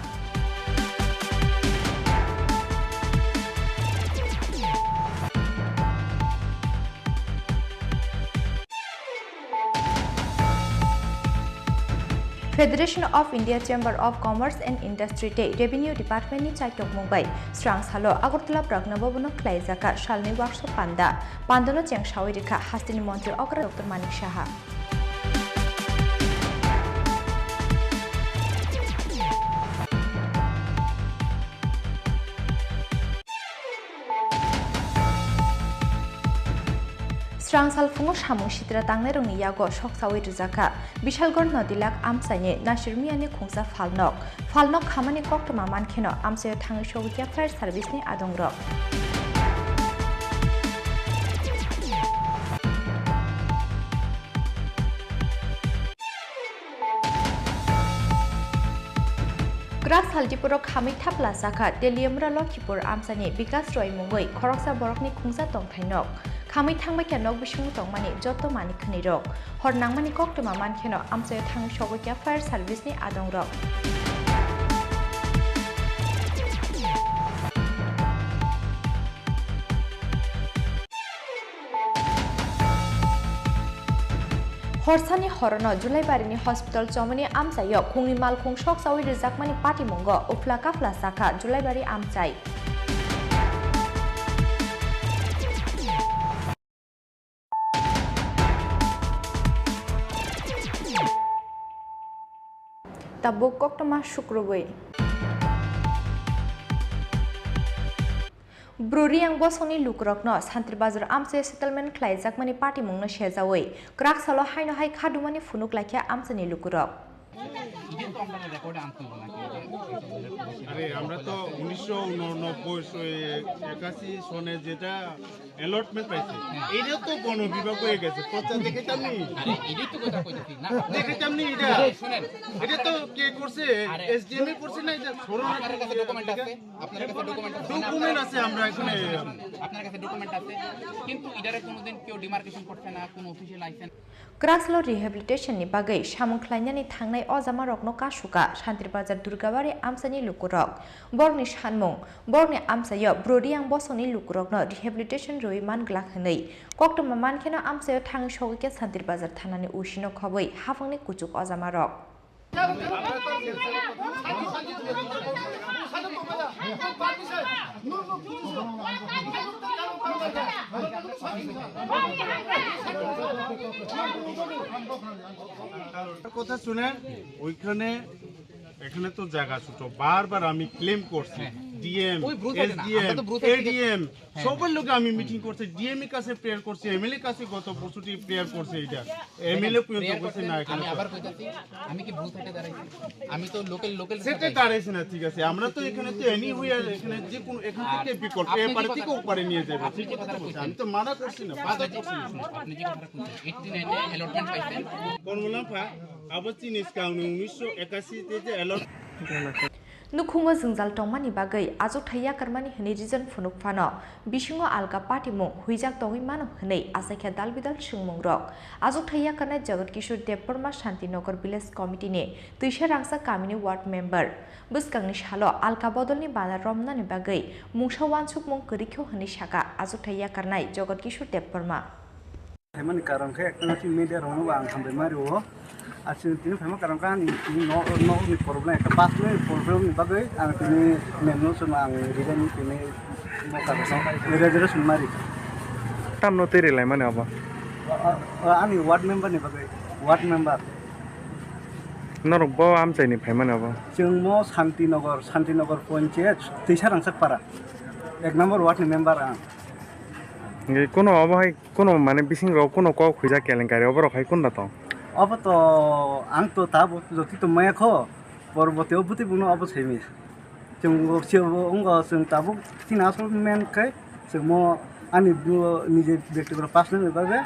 Federation of India Chamber of Commerce and Industry tei Revenue Department ni chaitokmung bai Srangsalo Agartala Pragna Bhavan o khlaijakha salni workshop panda. Pandano chengsawi rikha hasteni montri okra Doctor Manik Saha. Srangsal phungo samung sitra tangnairokni yago soksawi rwjakha Bishalgarh Nodilak amchaini Nasir Miyani khungsa phalnok. Phalnok khamani koktwma mankheno amchaio thangwi sogwikha fire service ni adongrok. Kwrak sal Dipuro khamwi thapla sakha Teliamura Lokhipur amchaini Bikas Roy mungwi khoroksa borokni khungsa tongthai nok. Khamwi thangbaikha nok bisingo tongmani joto manwi khwnwirok. Hor nangmani koktwma mankheno amchaio thangwi sogwikha fire service ni adongrok. Horsani horono Julaibari ni hospital chomoni amchaio khungni malkhung sok chawi rijakmani patimungo uphla kaphla sakha Julaibari amchai. Tabuk koktwma sukrubwi. Bru Reang bosongni lukurokno Santri Bazar amchaio settlement khlaijakmani patimungno sejawi kwrak salo haino hai khadumani phunuk laikha amchaini lukurok. আরে, আমরা তো উনিশশো ঊননব্বই, একাশি সনে যেটা অ্যালটমেন্ট পাইছে, এটা তো বন বিভাগ হয়ে গেছে, পর্চা দেখাইতাম নি? আরে, এটাই তো কথা কইতেছি, না। দেখাইতাম নি এটা? আরে, শুনেন। এটা তো কে করছে? আরে। এসডিএম এ করছে না এটা? শরণার্থী আপনার কাছে ডকুমেন্ট আছে? আপনার কাছে ডকুমেন্ট আছে? ডকুমেন্ট আছে, আমরা এখানে আপনার কাছে ডকুমেন্ট আছে, কিন্তু এটারে কোনোদিন কেউ ডিমার্কেশন করছে না, কোনো official licence. Kwraksalo rehabilitation ni bagwi samung khlainani thangnai ojamarokno kasuka Santri Bazar Durgabari amchaini lukurok. Borokni sanmung, borokni amchaio Bru Reang bosongni lukurokno rehabilitation rwui man glak hwnwi koktwma mankheno amchaio thangwi sogwi khe Santri Bazar thanani O C no khobwi haphangni kuchuk ojamarok. কথা শুনেন, ওইখানে, এখানে তো জায়গা ছোট, বারবার আমি ক্লেম করছি, হ্যাঁ। ডিএম, ওই ব্রু থাকে না, আমরা এসডিএম, তো ব্রু থেকে এডিএম, হ্যাঁ। সবার লোকে আমি মিটিং করছি, ডিএম এর কাছে প্রেয়ার করছি, এমএলএ কাছে গত পরশুটি প্রেয়ার করছি, এটা এমএলএ পর্যন্ত প্রেয়ার করছে করছেন, না, এখানে আমি তো আবার কইতাছি, আমি কি ব্রু থেকে দাঁড়াইছি? আমি তো লোকাল, লোকাল সেটা দাঁড়াইছি না, ঠিক আছে, আমরা তো এখানে তো এনিওয়ে, এখানে যে কোনো, এখান থেকে বিকল্প, আপনি যে এপারে কথা থেকে ওপারে নিয়ে যাবে, আপনি ঠিক যে কথা কথাটা বলছি, বলছেন, আমি তো মানা করছি না, বাধা করছি না। আপনি যে কথাটা বলছেন, এইটটি নাইনে অ্যালটমেন্ট পাইছেন। কোন মুনাফা? আবার চিনিস কাউনি উনিশশো একাশি তে যে a lot Nukhungo jwngjal tongmani bagwi achukthai yakarmani hwnwi reason phunuk phano, bisingo alka patimung huijak tongwi mano hwnwi achaikha dalbidal swngmungrok. Achukthai yakarnai Jagat Kishore Debbarma Santinagar Village Committee ni Twisa Rangchak kamini ward member bwskangni salo alka bodolni bana romnani bagwi mungsa uansukmung kwrwikho hwnwi sakha achukthai yakarnai Jagat Kishore Debbarma. Phaimani karon khe ekta nasi media rokno bo ang hambai ma rio. Aswk tini phaima karon khe ani tini no, nokni problem, ekta personal problem ni bagwi ang tini memno chwng ang resign tini mo karon resignation ma ri. Tamno twi rilai mani abo? A, a, ani ward member ni bagwi, ward member. Norok bo amchai ni phaimani abo? Chwng mo Santinagar, Santinagar Panchayat, Twisa Rangchak Para, ek number ward ni member ang. Nge kono abo hai Kono mane bisingo kono kok huijak kelenkari oborok hai kunda tong? Obo to ang to tabuk joti to maya kho, porbote o bwtwi bono obo sai maya. Chwng o se bo wngkha chwng tabuk chini asol men khe chwng mo ani bo nije bektigoto personal ni bagwi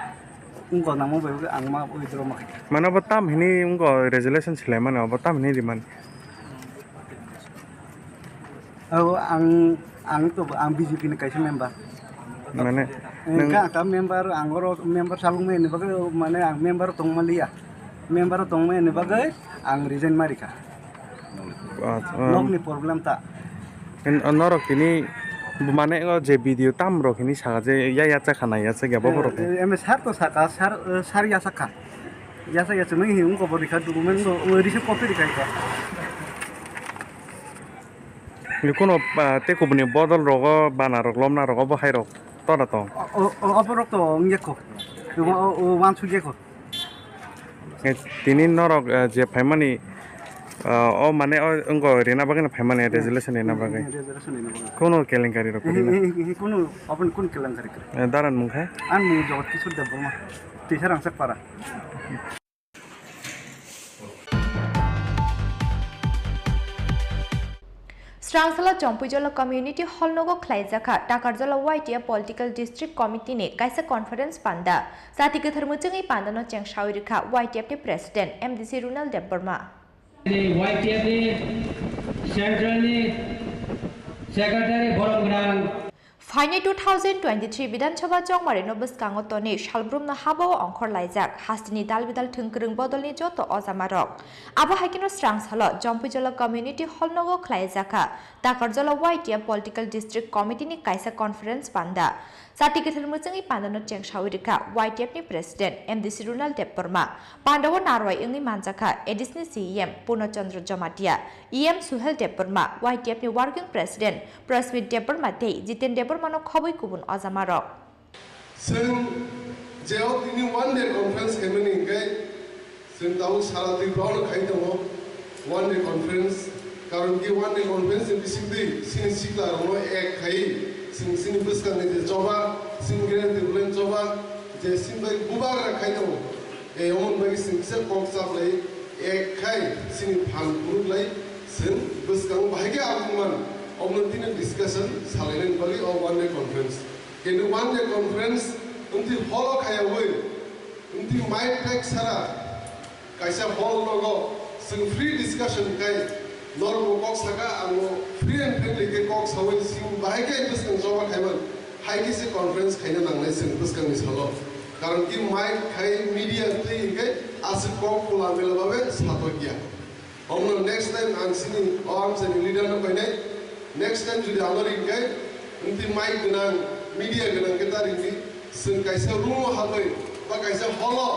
wngkha nangma bai ang ma withdraw ma khe. Mane obo tam hini wngkha resolution silai mani obo tam hini rimani. Oh, ang, ang to, ang B J P ni kaisa member. Mane, eh, nwng ka, ka member, ang oro member salung mani bagwi, mane ang member tong maliya. Member tong mani bagwi, ang resign marika. Acha, um, nokni problem ta. Norok tini, mane, o je video tam rok hini saka je, ya, ya, chakha nai, ya, chakya, bobo rok. Eh, eh, eme sar to saka, sar, eh, sar ya saka. Ya saka, ya chumui hini ungko bo rika, document bo, eh, receive copy rika ika. Ni kuno, ah, tei kubuni bodol rogo, bana rok, lomna rogo, bo hai rok tora tong. O, o, o, oborok to wngya kho. Obo, o, o, wansukya kho. Eh, tini norok, eh, je phaimani, ah, o mane o wngko rina bagwi no phaimani, eh, resolution rina bagwi. Eh, resolution rina bagwi. Kuno kelenkari rok rina. Eh, eh, eh, kuno, obo ni kun kelenkari kre. Eh, daran mung khe? Ani mung Jagat Kishore Debbarma. Twisa Rangchak Para. Srangsalo Chompuijolo Community Hall nogo khlaijakha Takarjala Y T F Political District Committee ni kaisa conference panda. Jati kwthar mwchwngwi pandano chengsawi rwkha Y T F ni President M D C Runal Debbarma. Y T F ni Central ni Secretary borom gwnang. Phainai two thousand twenty-three Bidhan Sabha chongmari no bwskango tonwi salbrumno habao ongkhor laijak hasteni dalbidal thwngkwrwng bodolni joto ojamarok. Abo hai kheno srangsalo Jompuijala Community Hall nogo khlaijakha Takarjala Y T F Political District Committee ni kaisa conference panda. Chati kwthar mwchwngwi pandano chengsawi rwkha Y T F ni President M D C Ronald Debbarma. Pandao narwai wngwi manjakha A D C ni C E M Purno Chandra Jamatia, E M Suhel Debbarma, Y T F ni Working President Prasmit Debbarma tei Jiten Debbarmano khobwi kubun ojamarok. Chwng je o tini one day conference khaimani hinkhe chwng tabuk sara Tripura o khai tongo one day conference. Karon ki one day conference ni bisingtwi chini sikla rokno ek khai chwng chini bwskangni je choba, chini Greater Tipraland choba, je chini bai bubagra khai tongo. E omon bai chwng kisa kok chaplai ek khai chini phan phunuk lai chwng bwskango bahai khe aboni man omono tini discussion salainani bagwi o one day conference. Kintu one day conference wngtwi holo khayawi, wngtwi mic pack sara kaisa hall nogo chwng free discussion khai norokbo kok saka, ang free and friendly khe kok sawi chwng bahai khe bwskang choba khaiman hai khe se conference khaina nangnai chwng bwskangni salo. Karon ki mic khai media twi hinkhe aswk kok khula mela babe satok ya. Omono next time ang chini o amchaini leader no koinai. Next time jodi ano ringkhe, wngtwi mic gwnang, media gwnang khe ta ringdi. Chwng kaisa room o habwi ba kaisa hall o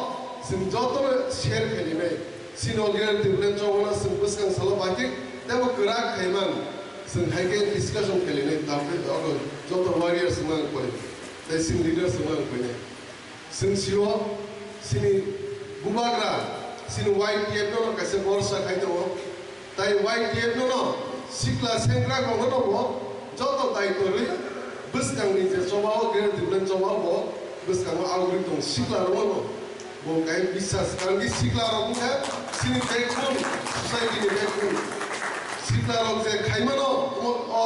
chwng jotono share khailainai. Chini o Greater Tipraland chobano chwng bwskang salo batik teibo kwrak khaiman chwng hai khe discussion khailainai. Tabuk joto warriors wngna koi tei chini leaders wngna koinai. Chwng sio, chini bubagra, chini Y T F no kaisa borsa khai tongo. Tai Y T F no sikla sengra rok no bo joto daityo rwi bwskang ni je choba o, Greater Tipraland choba o bo bwskango agri tong sikla rok no bo kai bisas kang di sikla rok wngkha chini backbone, society ni backbone. Sikla rok je khaimano o, o,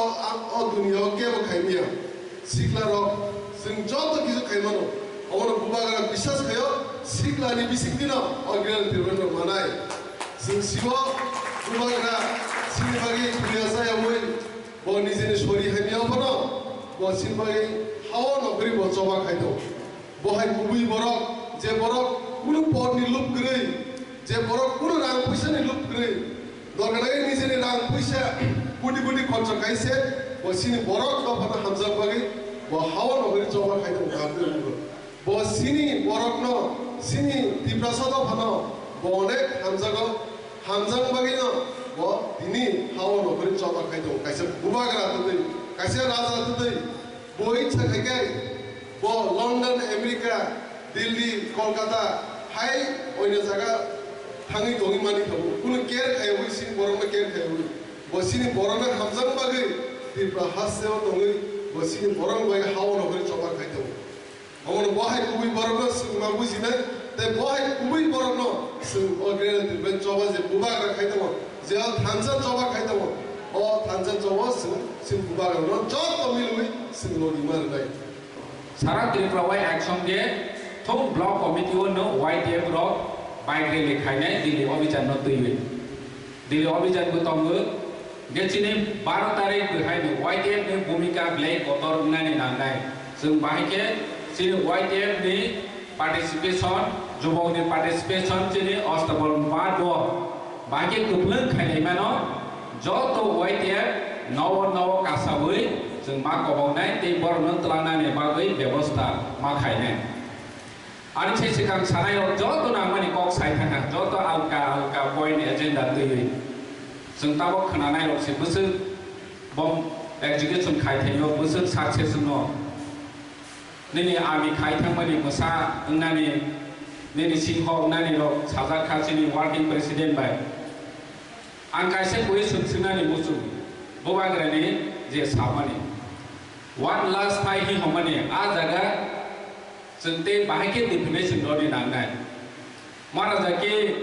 o dunia o kebo khaimiya. Sikla rok chwng joto kisu khaimano, omono bubagra bisas khaio, sikla ni bisingtwi no o Greater Tipraland rok manai. Chwng sibo bubagra chini bagwi thwiya chaya wi bo nijini sori hamya phano bo chini bagwi hao nokri bo choba khai tongo. Bo hai kubui borok, je borok kunu por ni lup kwrwi, je borok kunu rang puisa ni lup kwrwi, dorkar nai nijini rang puisa koti koti khorcha khai se, bo chini borok dophano hamjak bagwi bo hao nokri choba khai tongo. Bo chini borokno, chini Tiprasa dophano bo onek hamjago, hamjak bagwino bo tini hao nokri choba khai tongo. Kaisa bubagra twtwi, kaisa raja twtwi, bo ichha khai khe bo London, America, Delhi, Kolkata hai oino jaga thangwi tongwi mani tongo. Kunu care khaiwi chini borokno care khaiwi. Bo chini borokno hamjakna bagwi Tripura hasteo tongwi bo chini borokno bai hao nokri choba khai tongo. Omono bo hai kubui borokno chwng ma bujinai, tei bo hai kubui borokno chwng o Greater Tipraland choba je bubagra khai tongo, je o thansa choba khai tongo, o thansa choba chwng chini bubagrano joto milwi chwng logima rwnai. Sara Tripura wai action de thung block committee o no Y T F rok bike rally khainai Delhi obhijan no twiwi. Delhi obhijan bo tongo. Ge chini baro tarik bwhai ni Y T F ni bhumika belai kotor wngnani nangnai. Chwng bahai khe chini Y T F ni participation, jubok ni participation chini ostabol ma do. Bahai khe kwplwng khainai mano. Joto Y T F nowo nowo kasawi chwng ma koboknai tei borokno twlangnani bagwi bebosta ma khainai. Ani se swkang sanai rok joto nangmani kok sai thangkha, joto alka alka point agenda twiwi. Chwng tabok khwnanai rok se bwswk bom execution khai thaio, bwswk success no. Nini ami khai thangmani bwsa wngnani, nini singho wngnani rok sajak kha chini working president bai. Ang kaisa question swngnani muchung, bubagrani je samani. One last fight hi hwnmani, a jaga chwng tei bahai khe definition rwdi nangnai. Mara ja khe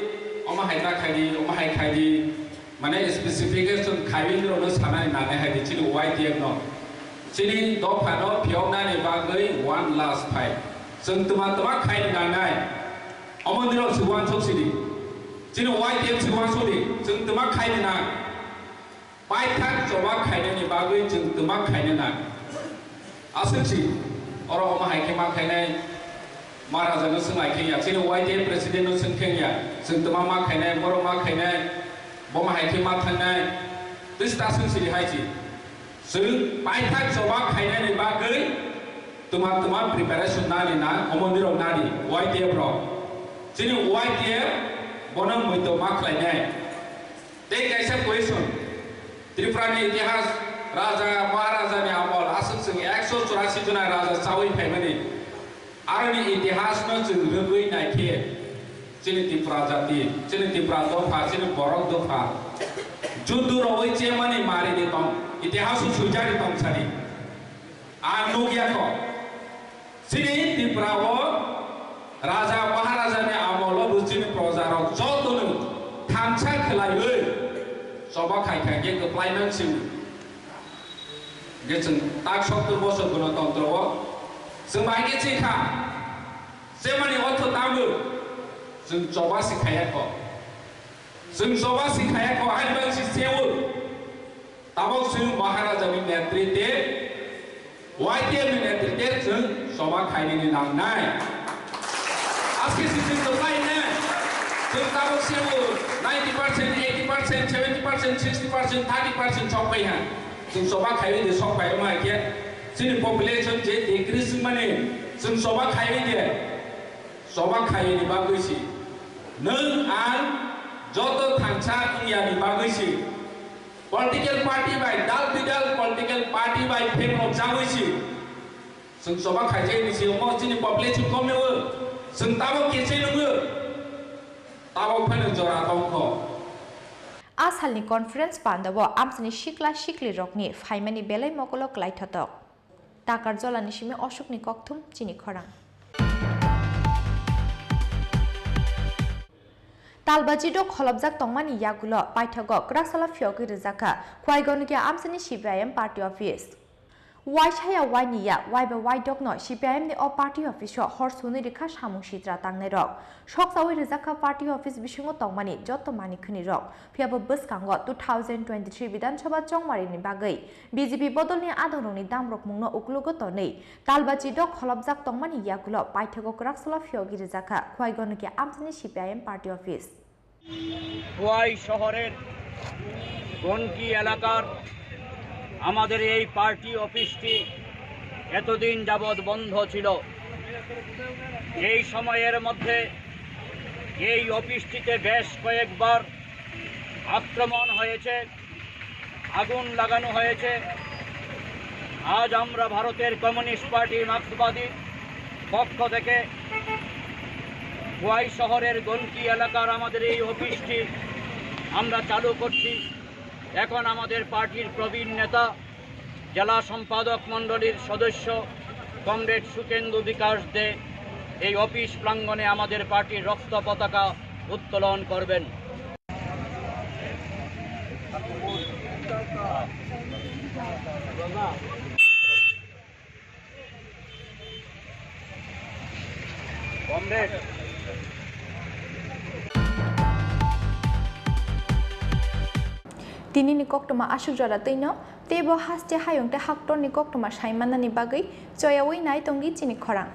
omo hai ta khaidi, omo hai khaidi, mane specification khaiwi rokno sanani nangnai hai di chini Y T F no. Chini dopha no phiyoknani bagwi one last fight. Chwng twma twma khaini nangnai. Omo nirok se uansuk sidi. Chini Y T F se uansuk di. Chwng twma khaini nang. Paithak choba khainani bagwi chwng twma khaina nang. Aswk si, oro omo hai khe ma khainai, Maharaja no swng lai khe ya, chini Y T F president no swng khe ya, chwng twma ma khainai, borok ma khainai, bo ma hai khe ma thangnai, twi ta swng sidi hai si. Chwng paithak choba khainani bagwi Tuma tuma preparation nani na, omo nirok nani, Y T F rok. Chini Y T F bono muito ma khlainai. Tei kaisa question, Tripura ni itihas, raja, maharaja ni amol, aswk chwng ekso churasi jona raja chawi phaimani. Aroni itihas no chwng rwgwi naikhe, chini Tripura jati, chini Tripura dopha, chini borok dopha, juddu rogwi chemani mari ni tong, itihas o swijari tong sani. Ang nukya kho. Chini Tripura o raja maharaja ni amol o bo chini proja rok joto no thansa khlaiwi choba khai khai khe kwplai nang sini. Hingke chwng tak sottor bosor gonotantro o chwng bai khe chikha. Chemani ortho tamo chwng choba si khaya kho. Chwng choba si khaya kho, hai bang si sewo. Tabok chwng Maharaja ni netritwe, Y T F ni netritwe chwng choba khainani nangnai. Aske si chwng kwplai ne. Chwng tabok sewo ninety percent, eighty percent, seventy percent, sixty percent, thirty percent sok pai ha. Chwng choba khaiwi de sok pai ma khe. Chini population je decrease mani chwng choba khaiwi de. Choba khaini bagwi si. Nwng ang joto thansa wngya ni bagwi si. Political party bai dal bidal political party bai phek rok jagwi si. Chwng choba khaijai ni si omo chini population kom nw. Chwng tabok kechai nw. Tabok phano jora tongkho. A salni conference pandao amchini sikla sikli rokni phaimani belai mokolo kwlai thotok. Takarjolani simi Ashokni kokthum chini khorang. Talbaji dok kholopjak tongmani yagulo paithago kwraksala phiyogwi rwjakha Khwai Gonokya amchini C P I M party office. Waisaya waini ya, waiba waidokno C P I M ni o party office o hor swnwi rwkha samung sitra tangnairok. Soksawi rwjakha party office bisingo tongmani joto manikhwnirok. Phiyaba bwskango two thousand twenty-three Bidhan Sabha chongmarini bagwi B J P bodolni adongrokni damrokmungno uklogo tonwi Talbachi dok kholopjak tongmani yagulo paithago kwraksala phiyogwi rwjakha Khwai Gonokya amchini C P I M party office. Khowai শহরের গনকি এলাকার আমাদের এই পার্টি অফিসটি এতদিন যাবৎ বন্ধ ছিল। এই সময়ের মধ্যে এই অফিসটিতে বেশ কয়েকবার আক্রমণ হয়েছে, আগুন লাগানো হয়েছে। আজ আমরা ভারতের কমিউনিস্ট পার্টি মার্ক্সবাদী পক্ষ থেকে খোয়াই শহরের গনকি এলাকার আমাদের এই অফিসটি আমরা চালু করছি। এখন আমাদের পার্টির প্রবীণ নেতা, জেলা সম্পাদক মণ্ডলীর সদস্য কমরেড সুকেন্দু বিকাশ দে এই অফিস প্রাঙ্গণে আমাদের পার্টির রক্ত পতাকা উত্তোলন করবেন। Tini ni koktwma aswk jora twino, teibo haste hayung tei haktorni koktwma sai mannani bagwi choyaui nai tongdi chini khorang.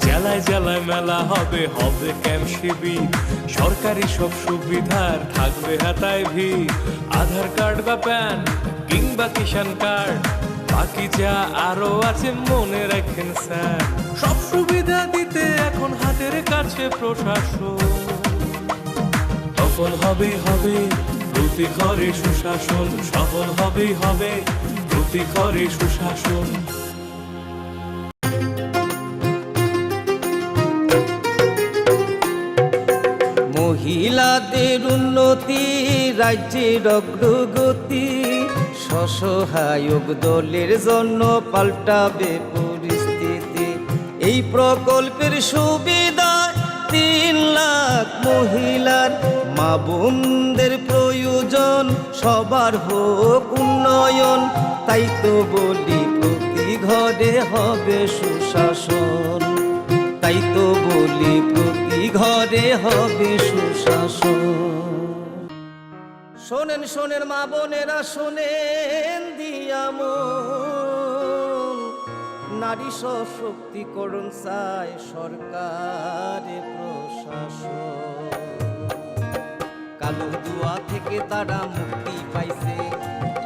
জেলায় জেলায় মেলা হবে, হবে ক্যাম্প শিবির, সরকারি সব সুবিধার থাকবে হাতায় ভিড়। আধার কার্ড বা প্যান কিংবা কিষাণ কার্ড, বাকি যা আরো আছে মনে রাখেন স্যার। সব সুবিধা দিতে এখন হাতের কাছে প্রশাসন। সফল হবে, হবে প্রতি ঘরে সুশাসন, সফল হবে, হবে প্রতি ঘরে সুশাসন। মহিলাদের উন্নতি, রাজ্যের অগ্রগতি, স্বসহায়ক দলের জন্য পাল্টাবে পরিস্থিতি। এই প্রকল্পের সুবিধায় তিন লাখ মহিলার, মা বোনদের প্রয়োজন সবার হোক উন্নতি। নয়ন, তাই তো বলি প্রতি ঘরে হবে সুশাসন, তাই তো বলি প্রতি ঘরে হবে সুশাসন। শোনেন, শোনেন মা বোনেরা, শোনেন দিয়া মন, নারী সশক্তিকরণ চায় সরকারে প্রশাসন। কালো ধোঁয়া থেকে তারা মুক্তি পাইছে,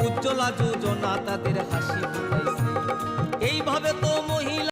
উজ্জ্বলা যোজনা তাদের হাসি ফুটাইছে। এইভাবে তো